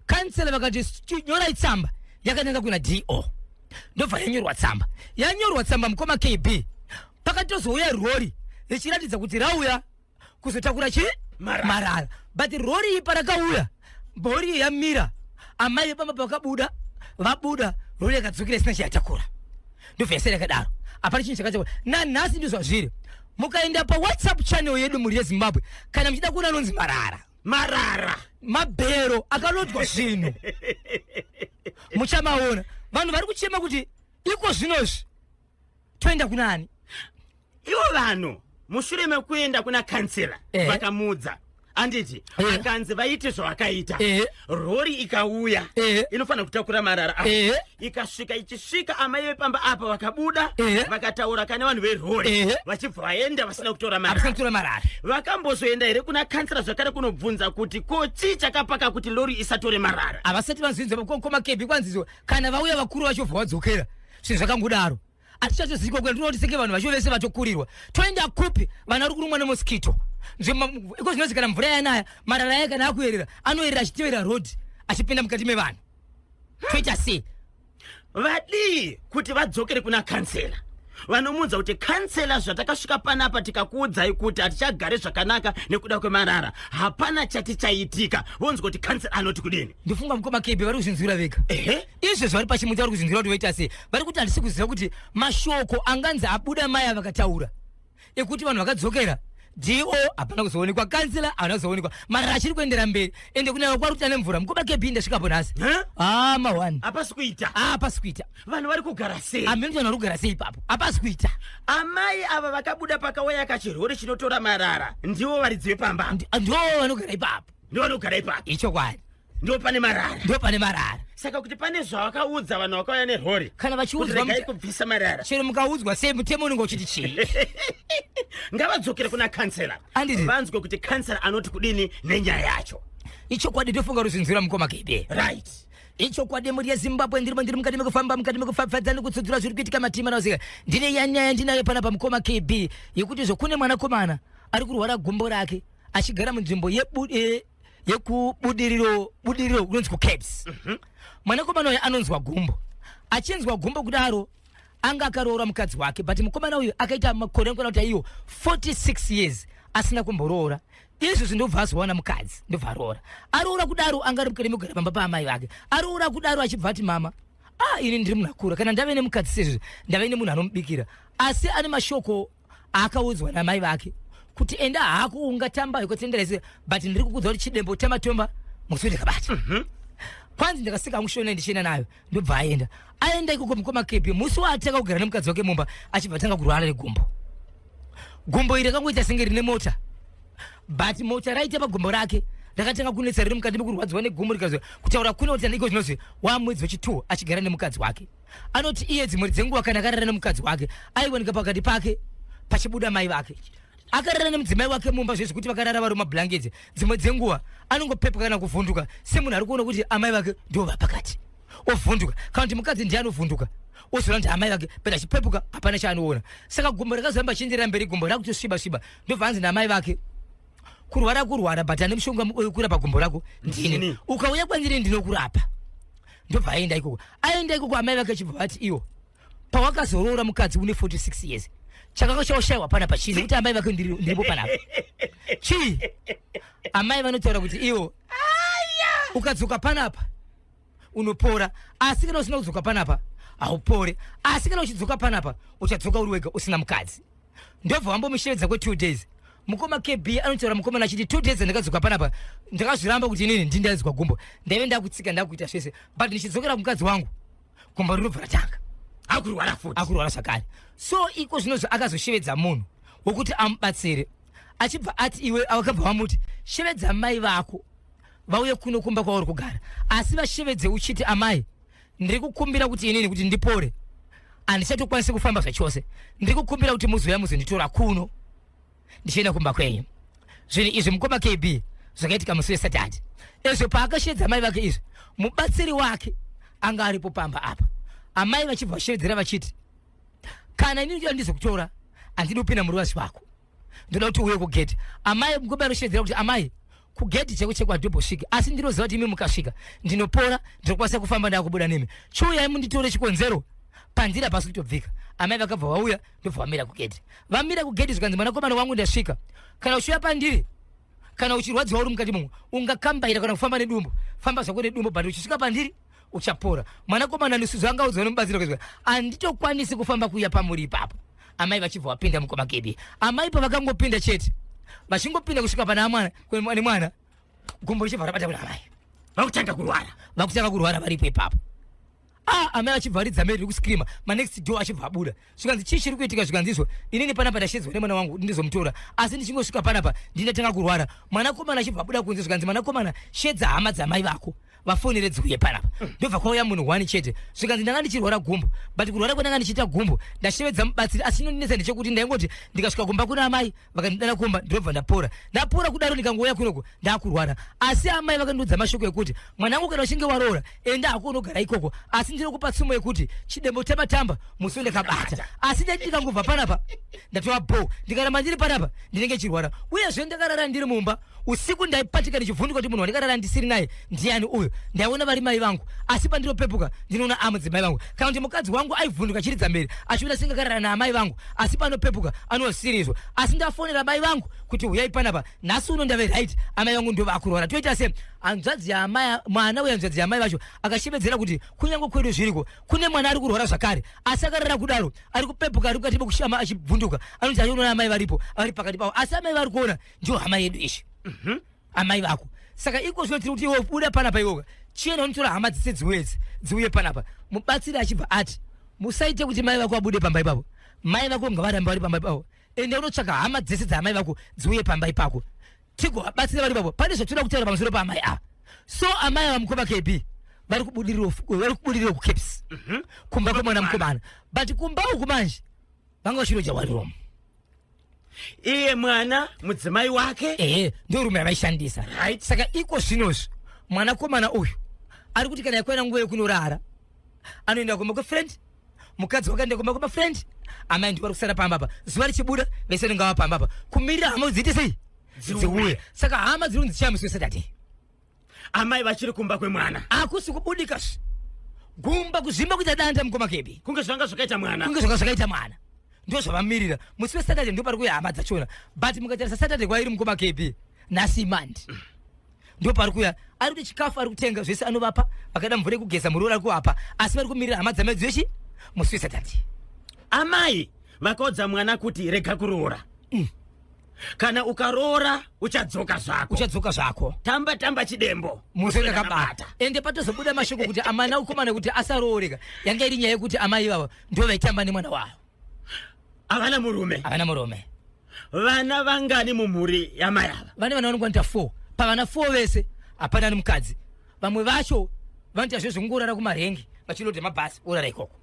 [SPEAKER 2] Kansela vakati, "Nyorai tsamba yakananga kuna DO." Ndobva yanyorwa tsamba. Yanyorwa tsamba, mukoma KB, pakatozouya rori richiratidza kuti rauya kuzotakura chi
[SPEAKER 1] Marara.
[SPEAKER 2] Marara. But rori iyi parakauya, rori iyi yamira, amai vepamba pavakabuda, vabuda, rori yakadzokera isina chayatakura. Ndobva yasara yakadaro, hapana chinhu chakatakura. Nanhasi ndizvo zvazviri. Mukaenda paWhatsApp channel yedu, mhuri yeZimbabwe, kana muchida kuona anonzi marara,
[SPEAKER 1] Marara.
[SPEAKER 2] Mabhero akalodwa zvinhu, muchamaona. Vanhu vari kuchema kuti iko zvinozvi toenda kunani?
[SPEAKER 1] Ivo vanhu mushure mekuenda kuna kansela, vakamuudza. Anditi
[SPEAKER 2] Eh.
[SPEAKER 1] akanzi vaite zvavakaita.
[SPEAKER 2] Eh.
[SPEAKER 1] Rori ikauya
[SPEAKER 2] Eh.
[SPEAKER 1] inofanira kutakura marara aya.
[SPEAKER 2] Eh.
[SPEAKER 1] Ikasvika, ichisvika, amai vepamba apa vakabuda,
[SPEAKER 2] Eh.
[SPEAKER 1] vakataura kane vanhu verori,
[SPEAKER 2] Eh.
[SPEAKER 1] vachibva vaenda vasina kutora
[SPEAKER 2] Hapasina
[SPEAKER 1] marara.
[SPEAKER 2] kutora marara.
[SPEAKER 1] Vakambozoenda here kuna kansela zvakare kunobvunza kuti ko chii chakapaka kuti lori isatore marara?
[SPEAKER 2] Havasati vanzinzwa komakebi kwanzizo kana vauya vakuru vachovha vadzokera. Zvinhu zvakangodaro, hatichatozivi kwenda. Ndinoona kuti senge vanhu vacho vese vatokurirwa. Toenda kupi? Vana vari kurumwa nemosquito. Iko zvinozi kana mvura yanaya, marara aya kana akuyerera, anoyerera achitevera road achipinda mukati mevanhu. Toita sei?
[SPEAKER 1] Vadii kuti vadzokere kuna kansela, vanomuudza kuti, "Kansela, zvatakasvika panapa tikakuudzai kuti hatichagare zvakanaka nekuda kwemarara, hapana chati chaitika." Vonzwa kuti kansela anoti kudini.
[SPEAKER 2] Ndifunga mukoma Kebi vari kuzvinzwira vega. Izvezvi vari pachimuti, vari kuzvinzwira kuti voita sei. Vari kuti handisi kuziva kuti mashoko anganzi abuda maya vakataura ekuti vanhu vakadzokera do, hapana kuzoonekwa kansela, havana kuzoonekwa. Marara achiri kuendera mberi, ende kunaiwa kwari kuti ane mvura. Mukoma Kebi, ndasvikapo nhasi.
[SPEAKER 1] Huh?
[SPEAKER 2] Ah, ma1.
[SPEAKER 1] Hapasi kuita.
[SPEAKER 2] Hapasi kuita.
[SPEAKER 1] Vanhu vari kugara sei?
[SPEAKER 2] Hamene kuti vanhu vari kugara sei ipapo. Hapasi kuita.
[SPEAKER 1] Amai ava vakabuda pakauya kachirwere chinotora marara ndivo varidzi vepamba?
[SPEAKER 2] Ndo vanogara ipapo.
[SPEAKER 1] Ndivo vanogara ipapo.
[SPEAKER 2] Ichokwadi.
[SPEAKER 1] Ndo pane marara.
[SPEAKER 2] Ndo pane marara.
[SPEAKER 1] Saka kuti pane zvavakaudza vanhu vakauya nerori
[SPEAKER 2] Kana
[SPEAKER 1] kuti
[SPEAKER 2] vachiudzwa
[SPEAKER 1] regai kubvisa marara.
[SPEAKER 2] Chero mukaudzwa sei, mutemo unenge uchiti chii?
[SPEAKER 1] Ngavadzokere kuna kansela,
[SPEAKER 2] Anditi.
[SPEAKER 1] vanzwe kuti kansela anoti kudini nenyaya yacho.
[SPEAKER 2] Ichokwadi, tofunga ruzvinzwira, mukoma Kebe.
[SPEAKER 1] Right.
[SPEAKER 2] Ichokwadi, mhuri yeZimbabwe, ndirimo, ndiri mukati mekufamba, mukati mekufafadza nekutsudzura zviri kuitika matima naosika. Ndine yanyaya ndinayo panapa, mukoma KB, yekuti zvo kune mwanakomana ari kurwara gumbo rake, achigara munzvimbo yekuBudiriro, Budiriro kunonzi kuCaps. Mwanakomana uyu anonzwa gumbo. Achinzwa gumbo kudaro, anga akaroora mukadzi wake, but mukomana uyu akaita makore anokwana kuti aiwo 46 years asina kumboroora. Izvozvi ndobva azowana mukadzi, ndobva aroora. Aroora kudaro, anga ari mukati mekugara pamba paamai vake. Aroora kudaro, achibva ati, "Mama, ah, ini ndiri munhu akura, kana ndave nemukadzi sezvizvi, ndave nemunhu anomubikira." Asi ane mashoko aakaudzwa namai vake kuti, "Enda hako, ungatamba ukatendera ise, but ndiri kukudza kuti chidembo tamatomba musi ndakabata." Kwanzi, "Ndakasika hangu shona ndichienda nayo." Ndobva aenda. Aenda ikoko, mukoma Kepi, musi waatanga kugara nemukadzi wake mumba, achibva atanga kurwara negumbo. Gumbo iri rakangoita senge rine mota, but mota raita pagumbo rake rakatanga kunetsa, riri mukati mekurwadziwa negumbo rikazwa kutaura kune kuti iko zvinozwi wamwedzi wechi2 achigara nemukadzi wake. Anoti iye dzimwe dzenguva kana akarara nemukadzi wake, aiwanika pakati pake pachibuda mai vake. Akarara nemudzimai wake mumba zvezvi kuti vakarara vari mumablankets, dzimwe dzenguva anongopepuka kana kuvhunduka semunhu ari kuona kuti amai vake ndo vapakati, ovhunduka, kana kuti mukadzi ndiye anovhunduka, ozoona kuti amai vake, but achipepuka hapana chaanoona. Saka gumbo rakazoramba chienderera mberi, gumbo rakutosviba sviba. Ndobva anzi namai vake, "Kurwara kurwara, but ane mushonga wekurapa gumbo rako ndini."
[SPEAKER 1] Ndini.
[SPEAKER 2] "Ukauya kwandiri ndinokurapa." Ndobva aenda ikoko. Aenda ikoko, amai vake achibva vati, "Iwo pawakazoroora mukadzi une 46 years, chakanga chaushayiwa pana pachii? Nekuti amai vake ndiripo panapa chii?" Amai vanotaura kuti iwo ukadzoka panapa unopora, asi kana usina kudzoka panapa haupore, asi kana uchidzoka panapa uchadzoka uri wega usina mukadzi. Ndobva wambomushevedza kwe2 days. Mukoma KB, anotaura mukomana achiti, "2 days ndakadzoka panapa, ndakazviramba kuti inini ndindanzwa gumbo, ndaive ndakutsika, ndakuita zvese, but ndichidzokera kumukadzi wangu, gumbo rinobva ratanga
[SPEAKER 1] Akurwara futi.
[SPEAKER 2] Akurwara zvakare. So iko zvinozvo akazoshevedza munhu wokuti amubatsire, achibva ati, "Iwe," akabva vamuti, "Shevedza mai vako vauye kuno kumba kwauri kugara, asi vashevedze uchiti, 'Amai, ndiri kukumbira kuti inini kuti ndipore handichatokwanisi kufamba zvachose. Ndiri kukumbira kuti muzouya muzonditora kuno ndichienda kumba kwenyu.'" Zvinhu izvi, mukoma KB, zvakaitika musi weSaturday. Ezvo paakashevedza mai vake izvi, mubatsiri wake anga aripo pamba apa. Amai vachibva vashevedzera vachiti, "Kana inini ndoda ndizokutora, handidi kupinda muruvazi wako, ndoda kuti uuye kugedhi." Amai, mukoma anoshevedzera kuti, "Amai, kugedhi cheko cheko handitombosviki, asi ndinoziva kuti imi mukasvika ndinopora, ndinokwanisa kufamba, ndakubuda nemi. Chiuyai munditore, chikonzero pandiri hapasi kutobvika." Amai vakabva vauya, ndobva vamira kugedhi. Vamira kugedhi, zvikanzi, "Mwanakomana wangu, ndasvika. Kana uchiuya pandiri, kana uchirwadziwa uri mukati momwe, ungakambaira kana kufamba nedumbu, famba zvako nedumbu, but uchisvika pandiri uchapora." Mwanakomana nisuzo anga audzwa nomubatsiri wake, "Handitokwanisi kufamba kuuya pamuri ipapo." Amai vachibva vapinda, mukoma Kebi. Amai pavakangopinda chete, vachingopinda kusvika pana mwana nemwana, gumbo richibva rabata kuna amai.
[SPEAKER 1] Vakutanga kurwara.
[SPEAKER 2] Vakutanga kurwara varipo ipapo. Ah, amai vachibva varidza mhere rekuskirima manext door achibva abuda zvikanzi chii chiri kuitika zvikanzi izvo inini panapa ndashedzwa nemwana wangu kuti ndizomutora asi ndichingosvika panapa ndindatanga kurwara mwanakomana achibva abuda kunze zvikanzi mwanakomana shedza hama dzamai vako vafonere dziuye panapa ndobva kwauya munhu one chete zvikanzi ndanga ndichirwara gumbo but kurwara kwandanga ndichiita gumbo ndashevedza mubatsiri asi chinondinetsa ndechekuti ndaingoti ndikasvika kumba kuna amai vakandidana kumba ndobva ndapora ndapora kudaro ndikangouya kunoko ndakurwara asi amai vakandiudza mashoko ekuti mwanangu kana uchinge waroora enda hako unogara ikoko asi ndinokupa tsumo yekuti chidembo tamba tamba musi ndakabata asi ndati ndikangobva panapa ndatova bho ndikaramba ndiri panapa ndinenge chirwara uyezve ndakarara ndiri mumba usiku ndaipatika ndichivhunduka kuti munhu wandikarara ndisiri naye ndiani uyu ndaiona vari mai vangu asi pandinopepuka ndinoona amudzimai vangu kana kuti mukadzi wangu aivhunduka achiridza mberi achiona singakarara naamai vangu asi panopepuka anosirizwa asi ndafonera mai vangu kuti huyai panapa nhasi uno ndave right amai vangu ndo vakurwara toita se hanzvadzi yaamai mwana uye hanzvadzi yaamai vacho akashevedzera kuti kunyange kwedu zviriko kune mwana ari kurwara zvakare asi akarara kudaro ari kupepuka ari kukati mekushama achibvunduka anoti achioona amai varipo vari pakati pavo asi amai vari kuona ndiyo hama yedu ishi mhm. amai vako saka iko zvino tiri kuti iwe buda panapa iwoka chienda unotora hama dzese dziuye dziuye panapa mubatsiri achibva ati musaite kuti mai vako vabude pamba ipapo mai vako ngavarambe vari pamba ipapo enda unotsvaka hama dzese dzaamai vako dziuye pamba ipako tigovabatsira vari ipapo pane zvatinoda kutaura pamusoro paamai ava so amai ava mukoma kb vari kubudiriro kucaps mhm. kumba kwemwana mukomana but kumba uku manje vanga vachiroja wariromo
[SPEAKER 1] iye mwana mudzimai wake
[SPEAKER 2] ehe ndo rume ravaishandisa
[SPEAKER 1] right.
[SPEAKER 2] saka iko zvinozvi mwanakomana uyu ari kuti kana yakwana nguva yekunorara anoenda kumba kwefriend mukadzi wakaenda kumba kwemafriend amai ndivo vari kusara pamba apa zuva richibuda vese vanenge vava pamba apa kumirira hama dziite sei dziuye saka hama dziri kunzi chiya musi wesaturday
[SPEAKER 1] amai vachiri kumba kwemwana
[SPEAKER 2] hakusi kubudika zve gumba kuzvimba kuita danda mukoma kebi
[SPEAKER 1] kunge zvanga zvakaita mwana
[SPEAKER 2] kunge zvanga zvakaita mwana ndo zvavamirira musi wesaturday ndo pari kuuya hama dzachona but mukatarisa saturday kwairi mukoma kebi nhasi imandi ndo pari kuuya ari kuti chikafu ari kutenga zvese anovapa vakada mvura yekugeza muriwo ari kuvapa asi vari kumirira hama dzamai dzechi musi wesaturday
[SPEAKER 1] amai vakaudza mwana kuti rega kuroora mm. kana ukaroora uchadzoka zvako
[SPEAKER 2] uchadzoka zvako
[SPEAKER 1] tamba tamba chidembo
[SPEAKER 2] musoro yakabata ende patozobuda mashoko kuti amana ukomana kuti asarooreka yanga iri nyaya yekuti amai ivavo ndo vaitamba nemwana wavo
[SPEAKER 1] havana murume
[SPEAKER 2] havana murume
[SPEAKER 1] vana vangani mumhuri yamai ava
[SPEAKER 2] vane vana vanokwanita 4 pavana 4 vese hapana nemukadzi vamwe vacho vanoita zvezvekungorara kumarengi vachilodha mabhasi orara ikoko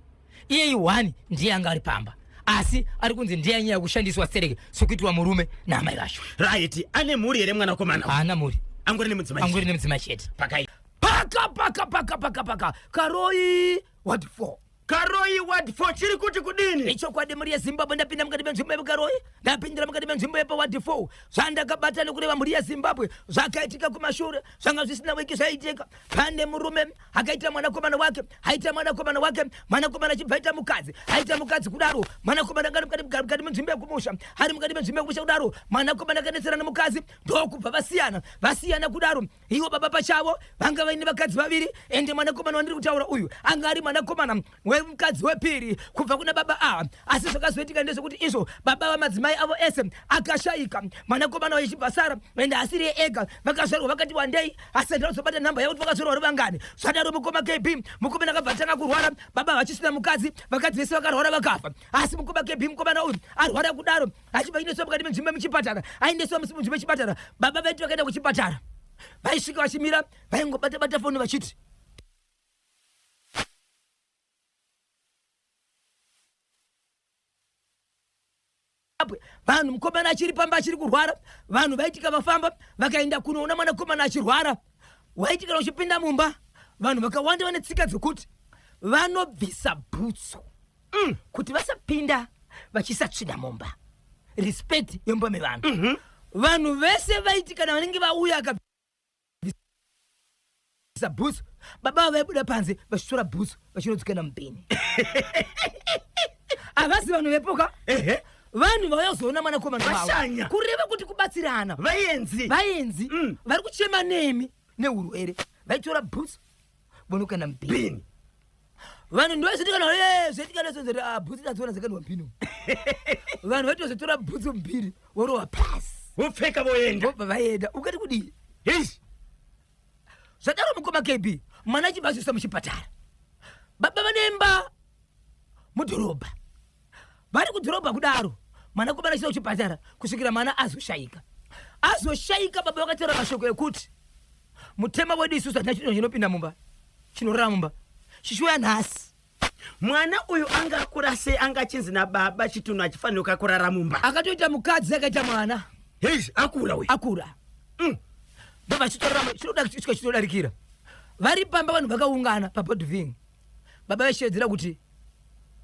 [SPEAKER 2] iye one ndiye anga ari pamba asi ari kunzi ndiye anyanya kushandiswa stereke sokuitiwa murume naamai vacho
[SPEAKER 1] right ane mhuri here mwanakomana
[SPEAKER 2] haana mhuri
[SPEAKER 1] angori nemudzimai
[SPEAKER 2] angori nemudzimai chete
[SPEAKER 1] pakai
[SPEAKER 2] paka paka paka paka paka karoi what for
[SPEAKER 1] Karoi ward 4 chiri kuti kudini?
[SPEAKER 2] Ichokwadi mhuri yeZimbabwe ndapinda mukati menzvimbo yemuKaroi ndapindira mukati menzvimbo yepaward 4 zvandakabata nekureva mhuri yeZimbabwe zvakaitika kumashure zvanga zvisina wiki zvaitika pane murume akaita mwanakomana wake aita mwanakomana wake mwanakomana achibva aita mukadzi aita mukadzi kudaro mwanakomana anga ari mukati menzvimbo yekumusha ari mukati menzvimbo yekumusha kudaro mwanakomana akanetsana nemukadzi ndokubva vasiyana vasiyana kudaro ivo baba pachavo vanga vaine vakadzi vaviri ende mwanakomana wandiri kutaura uyu anga ari mwanakomana wemukadzi wepiri kubva kuna baba ava asi zvakazoitika ndezvekuti izvo baba vamadzimai avo ese akashaika mwanakomana waichibva sara ende asiri ega vakazvarwa vakati wandei asi ndinozobata nhamba yavo kuti vakazvarwa vari vangani zvadaro mukoma kb mukomana akabva atanga kurwara baba vachisina mukadzi vakadzi vese vakarwara vakafa asi mukoma kb mukomana uyu arwara kudaro achibva aendeswa mukati menzvimbo yemuchipatara aendeswa munzvimbo yechipatara baba vaiti vakaenda kuchipatara vaisvika vachimira vaingobata bata foni vachiti vanhu mukomana achiri pamba achiri kurwara vanhu vaitika vafamba vakaenda kunoona mwanakomana achirwara waiti kana uchipinda mumba vanhu vakawanda vane tsika dzekuti vanobvisa bhutsu mm. kuti vasapinda vachiisa tsvina mumba respect yemumba mevanhu mm -hmm. vanhu vese vaiti kana vanenge vauya akabvisa bhutsu baba vaibuda panze vachitora bhutsu vachinodzikana mubhini havasi vanhu vepoka vanhu vauya kuzoona mwanakomana
[SPEAKER 1] wavo
[SPEAKER 2] kureva kuti kubatsirana
[SPEAKER 1] vaenzi
[SPEAKER 2] vaenzi mm. vari kuchema nemi neurwere vaitora bhutsu vonokanda mubhini vanhu ndovazotika eh, zvoitika nezvozoti ah, bhutsu tadziona dzakandwa mphini vanhu vaitozotora bhutsu mbiri vorova pasi
[SPEAKER 1] vopfeka voenda
[SPEAKER 2] vobva vaenda ukati kudii zvadaro mukoma kb mwana achibva azoisa muchipatara Baba vanoimba mudhorobha. Vari kudhorobha kudaro, mwanakomana achienda kuchipatara kusvikira mwana azoshayika. Azoshayika, baba vakataura mashoko ekuti mutema wedu isusu hatina chinhu chinopinda mumba, chinorara mumba, chichiuya nhasi.
[SPEAKER 1] Mwana uyu anga akura sei anga achinzi nababa chitunhu achifanirwa kurara mumba?
[SPEAKER 2] Akatoita mukadzi akaita mwana.
[SPEAKER 1] Hei, akura uyu.
[SPEAKER 2] Akura. Ndobva chitorarama chinoda kusvika chinodarikira. Vari pamba vanhu vakaungana pabodving. Baba vaishevedzera kuti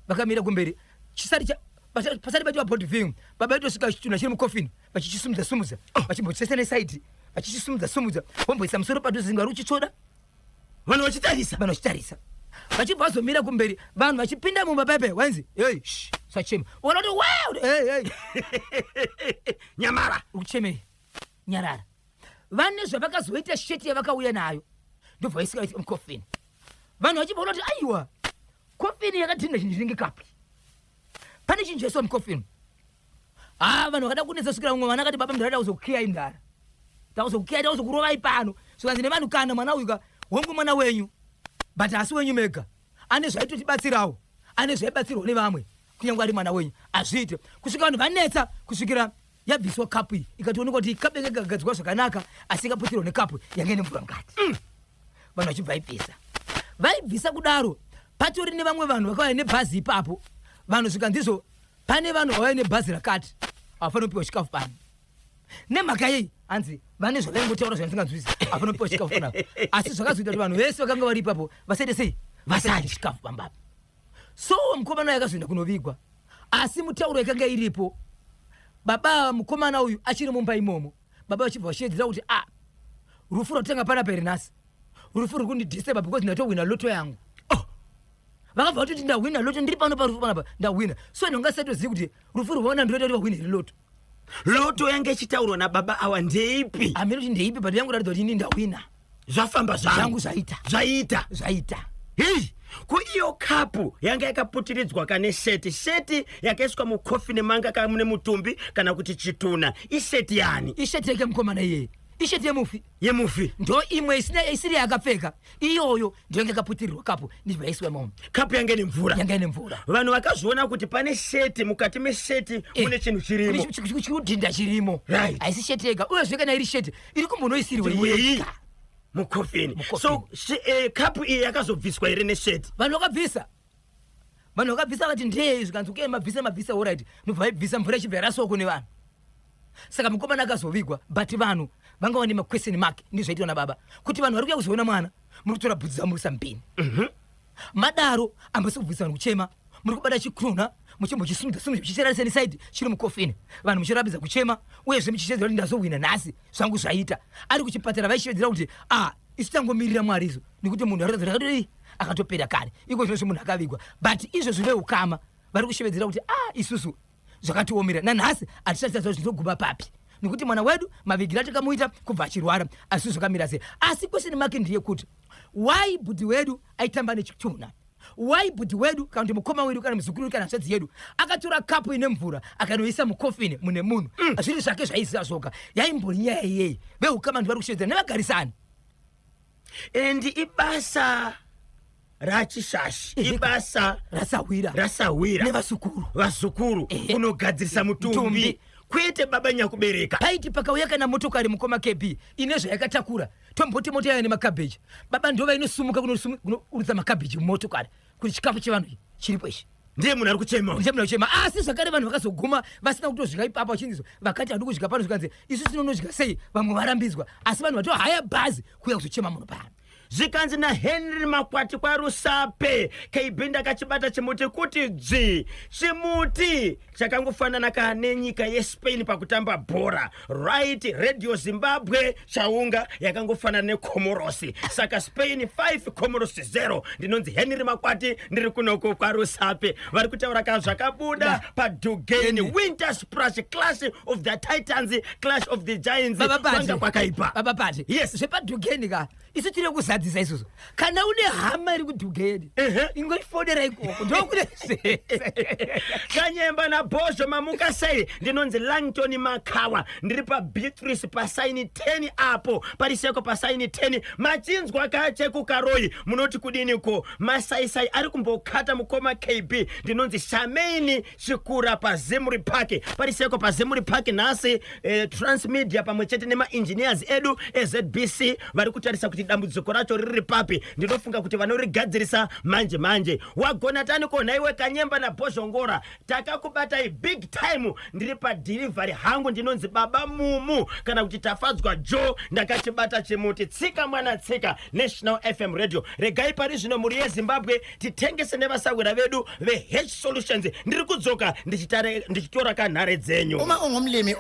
[SPEAKER 2] vakamira kumberi chisati pasati paitwa bodving baba vaitosvika chitunha chiri mucoffin vachichisumudza sumudza vachimbochisa nesaidi vachichisumudza sumudza vomboisa musoro padhuze vari kuchitsvoda.
[SPEAKER 1] Vanhu vachitarisa.
[SPEAKER 2] Vanhu vachitarisa. Vachibva vazomira kumberi vanhu vachipinda mumba pepe wainzi hey shh usachema. Ukaona kuti wow hey hey.
[SPEAKER 1] Nyamara.
[SPEAKER 2] Ukuchemei? Nyarara. Vane zvavakazoita sheti yavakauya nayo ndobva vaisika vaisika mukofini. Vanhu vachibva kuti aiwa kofini yakadhinda chinhu chinenge kapi. Pane chinhu chaiswa mukofini. Ah, vanhu vakada kunetsa svikira mumwe mwana akati baba mudhara takuzokukiyai mudhara. Takuzokukiyai takuzokurovai pano. Zvikanzi nevanhu kana mwana uyu ka hongu mwana wenyu but haasi wenyu mega. Ane zvaitotibatsirawo. Ane zvaibatsirwa nevamwe kunyange ari mwana wenyu hazviite. Kusvika vanhu vanetsa kusvikira yabviswa kapu iyi ikatoonekwa kuti kapu yanga ikagadzirwa zvakanaka asi ikaputirwa nekapu yanga ine mvura mukati. Vanhu vachibva vaibvisa. Vaibvisa kudaro patori nevamwe vanhu vakauya nebhazi ipapo. Vanhu zvikanzizvo pane vanhu vauya nebhazi rakati havafaniri kupiwa chikafu pano. Nemhaka yei? Hanzi vane zvavaingotaura zvandisinganzwisisi, havafaniri kupiwa chikafu panapa. Asi zvakazoita kuti vanhu vese vakanga vari ipapo vasaite sei? Vasadye chikafu pambapa. So mukomana uyu akazoenda kunovigwa. Asi mutauro yakanga iripo, baba mukomana uyu achiri mumba imomo, baba vachibva vashevedzera kuti ah, rufu rwatanga panapa here nhasi? Rufu ruri kundidisturba because ndatohwina loto yangu. Oh! Vakabva vatoti ndahwina loto, ndiri pano parufu panapa ndahwina. So ndanga ndisatozivi kuti rufu rwaona ndinoita kuti vahwine here loto.
[SPEAKER 1] Loto yange ichitaurwa nababa awa ndeipi?
[SPEAKER 2] Hameno kuti ndeipi, but yangu ratidza kuti ini ndahwina.
[SPEAKER 1] Zvafamba zvangu.
[SPEAKER 2] Zvangu zvaita.
[SPEAKER 1] Zvaita.
[SPEAKER 2] Zvaita.
[SPEAKER 1] Hei, ko iyo kapu yanga yakaputiridzwa kane sheti, sheti yakaiswa mukofini manga ka mune mutumbi kana kuti chituna, isheti yani?
[SPEAKER 2] Isheti yake mukomana iyeye. Isheti yemufi.
[SPEAKER 1] Yemufi.
[SPEAKER 2] Ndo imwe isina isiri yakapfeka. Iyoyo ndiyo yanga yakaputirirwa kapu ndibva yaiswa imomo.
[SPEAKER 1] Kapu yanga ine mvura.
[SPEAKER 2] Yanga ine mvura.
[SPEAKER 1] Vanhu vakazviona kuti pane sheti, mukati mesheti mune chinhu chirimo.
[SPEAKER 2] Chikudhinda chirimo.
[SPEAKER 1] Right.
[SPEAKER 2] Haisi sheti yega. Uyezve kana iri sheti iri kumbonoisirwa
[SPEAKER 1] yega. Mukofini. So kapu iyi yakazobviswa here nesheti?
[SPEAKER 2] Vanhu vakabvisa. Vanhu vakabvisa vati ndeyei, zvikanzi okay mabvisa mabvisa alright. Ndobva vaibvisa mvura ichibva yaraswa kune vanhu. Saka mukomana akazovigwa but vanhu vanga vane maquestion mark ndizvaitwa nababa kuti vanhu vari kuuya kuzoona mwana muri kutora bhutsu dzavo muri kuisa mubhini. Madaro ambasi kubvisa vanhu kuchema muri kubata chikunha muchimbochisimudza simudza muchichirarisa nesaidi chiri mukofini vanhu muchirambidza kuchema uyezve muchichedzera kuti ndazohwina nhasi zvangu zvaita. Ari kuchipatara vaishevedzera kuti ah isu tangomirira Mwari isu nekuti munhu arikuratidza kuti akatodii akatopera kare iko zvino zvemunhu akavigwa but izvozvi veukama vari kushevedzera kuti ah isusu zvakatiomera nanhasi hatisati taziva kuti zvinoguma papi nekuti mwana wedu mavigiro atakamuita kubva achirwara asi zvakamira sei. Asi question mark ndeyekuti why bhudhi wedu aitamba nechitunha? Why bhudhi wedu kana kuti mukoma wedu kana muzukuru wedu kana hanzvadzi yedu akatora kapu ine mvura akanoisa mukofini mune munhu? Zviri zvake zvaiziva zvoga. Yaimbori nyaya iyei? Veukama ndivari kushevedzera nevagarisani.
[SPEAKER 1] And ibasa rachishashi, ibasa
[SPEAKER 2] rasahwira,
[SPEAKER 1] rasahwira
[SPEAKER 2] nevazukuru,
[SPEAKER 1] vazukuru kunogadzirisa mutumbi,
[SPEAKER 2] Mutumbi.
[SPEAKER 1] Kwete baba nyakubereka.
[SPEAKER 2] Paiti pakauya kana motokari mukoma KB ine zvayakatakura, tomboti mota yaya nemakabheji, baba ndo vainosumuka kunourutsa makabheji mumotokari kuti chikafu chevanhu chiripo ichi.
[SPEAKER 1] Ndiye munhu ari kuchema.
[SPEAKER 2] Ndiye munhu ari kuchema. Asi zvakare vanhu vakazoguma vasina kutosvika ipapo vachinzi vakati handi kusvika pano, zvikanzi isu tinonodya sei, vamwe varambidzwa, asi vanhu vatohaya bhazi kuuya kuzochema munhu pano.
[SPEAKER 1] Zvikanzi naHenry Makwati kwaRusape, KB ndakachibata chimuti kuti dzvi. Chimuti chakangofanana ka nenyika yeSpain pakutamba bhora. Right, Radio Zimbabwe chaunga yakangofanana neComoros. Saka Spain 5 Comoros 0. Ndinonzi Henry Makwati, ndiri kunoko kwaRusape. Vari kutaura ka zvakabuda paDugeni Winter Splash, Clash of the Titans, Clash of the Giants.
[SPEAKER 2] Baba Pati.
[SPEAKER 1] Kwanga kwakaipa.
[SPEAKER 2] Baba Pati.
[SPEAKER 1] Yes.
[SPEAKER 2] ZvepaDugeni ka isu tiri kuZambia. kuzadzisa isusu. Kana une hama iri kuDugeni, ingoifonera ikoko, ndokune zvese.
[SPEAKER 1] Kanyemba naBhozho, mamuka sei? Ndinonzi Langton Makawa, ndiri paBeatrice pasaini 10 apo pariseko pasaini 10. Machinzwa kachekukaroi, munoti kudiniko? Masaisai ari kumbokata mukoma KB. Ndinonzi Shamaini Chikura paZimuri Park, pariseko paZimuri Park nhasi. Transmedia pamwe chete nemaengineers edu eZBC vari kutarisa kuti dambudziko racho riri papi. Ndinofunga kuti vanorigadzirisa manje manje. Wagona tani ko nhaiwe Kanyemba naBhozhongora? Takakubatai big time. Ndiri padelivery hangu, ndinonzi Baba Mumu kana kuti Tafadzwa Joe, ndakachibata chimuti. Tsika mwana tsika, National FM Radio. Regai pari zvino, mhuri yeZimbabwe, titengese nevasahwira vedu veH Solutions. Ndiri kudzoka ndichitora kanhare dzenyu.
[SPEAKER 3] Uma ungumlimi.